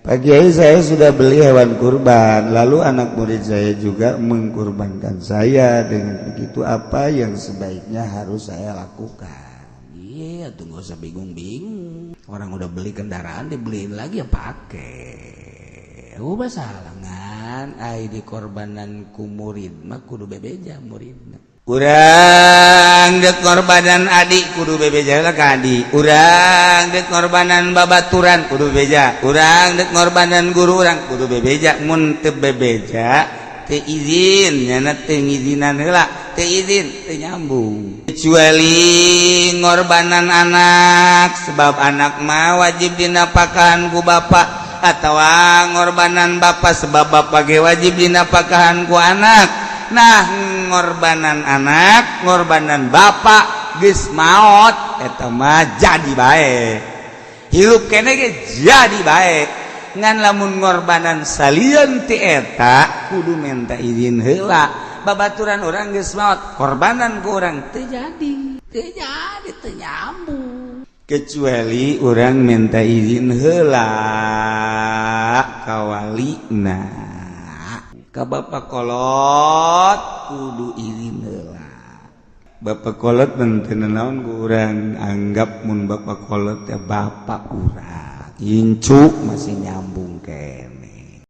Pak Kiai, saya sudah beli hewan kurban, lalu anak murid saya juga mengkurbankan saya. Dengan begitu, apa yang sebaiknya harus saya lakukan? Iya, tuh nggak usah bingung-bingung. Orang udah beli kendaraan dibeliin lagi ya pakai. Oh, masalah ngan ai dikorbanan ku murid mah kudu bebeja muridna. Urang dek ngorbanan adik, kudu bebeja lah ka adik. Urang dek ngorbanan babaturan, kudu beja. Urang dek ngorbanan guru urang, kudu bebeja. Mun teu bebeja, teu izin nyana, teu ngizinan heula, teu izin, teu nyambung, kecuali ngorbanan anak, sebab anak mah wajib dinapakahan ku bapak, atau ngorbanan bapak, sebab bapak ge wajib dinapakahan ku anak. Nah, ngorbanan anak, ngorbanan bapak geus maot, eta mah jadi bae, hirup keneh ge jadi bae. Ngan lamun ngorbanan salian ti eta, kudu minta izin heula. Babaturan urang geus maot, korbanan ku urang, teu jadi, teu jadi, teu nyambung, kecuali urang minta izin heula ka walina, ka bapak kolot, kudu izin heula. Bapak kolot teu naon ku urang, anggap mun bapak kolot ya bapak urang, incu masih nyambung kene.